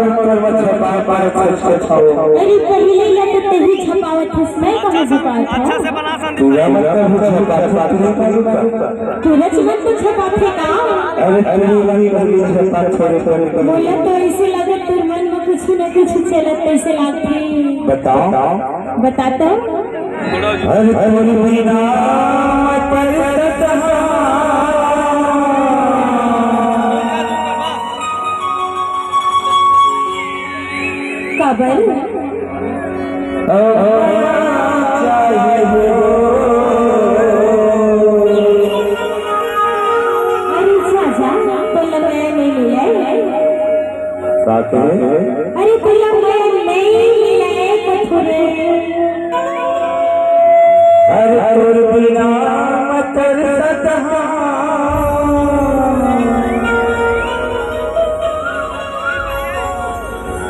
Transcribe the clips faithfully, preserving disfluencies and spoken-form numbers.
अरे पहिले ला तो तेही छपावत हस, मैं कहाँ छपावत हूँ? तू या मत कर, छपावत हस। तू रच मत तो छपाथे का? अरे तू वाली पहली छपा छोड़े पर। मोला तो ऐसे लगत तोर मन में कुछ न कुछ चलत ऐसे लागथे। बताओ। बता तो। अरे तोर बिना मैं तरसत हँव। काबर? ओ, ओ, चाहिए हो। अरे जा, जा, तोला मैं नइ मिलय। का कहे? अरे तोला मैं नइ मिलय कथों रे। अरे तोर बिना मैं तरसत हँव।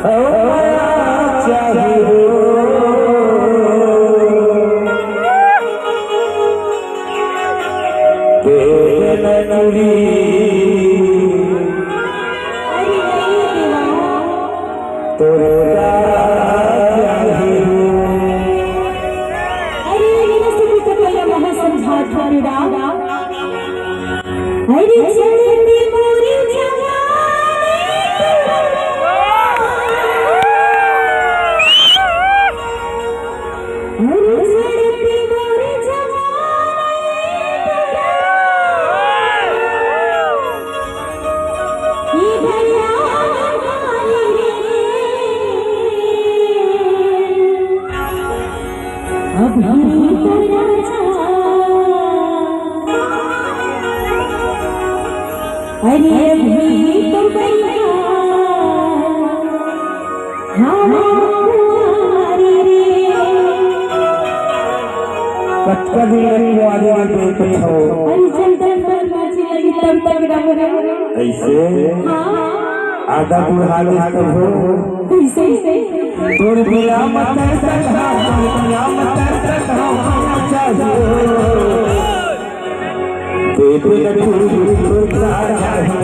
ओ माया चाहिए हो, तेरे नगरी तोर प्यार चाहिए हो। अरे, मेरा सुख तो पहले महा समझा था मेरा। अरे चढ़ती मोरी जवानी, अरे चढ़ती मोरी जवानी, ये भैया अभी तो राजा, अरे अभी तो भैया, हम कुंवारी रे। कतका दिन ले कुंवारी रे बेटी हो। अरे जब तक मन नाचे लगी तब तक रहो रे। ऐसे? हाँ। आधा बुढ़ा ले तब हो। कैसे? तोर बिना मैं तरसत हँव, तोर बिना मैं तरसत हँव, माया चाहिए हो। दे दे न तू तोर प्यार चाहिए हो।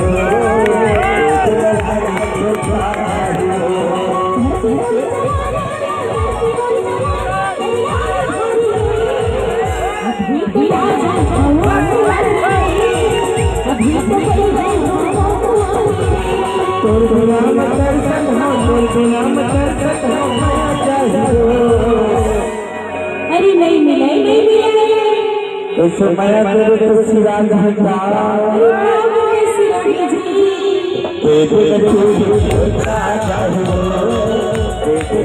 तोर बिना मैं तरसत हँव, तोर बिना मैं तरसत हँव, माया चाहिए हो। अरे नइ मिलय, नइ मिलय। ऐसे माया करे तो सिराज है का? अरे क्या बोले सिराज जी? दे दे न तू तोर प्यार चाहिए हो। दे दे न तू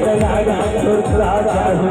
तोर प्यार चाहिए हो।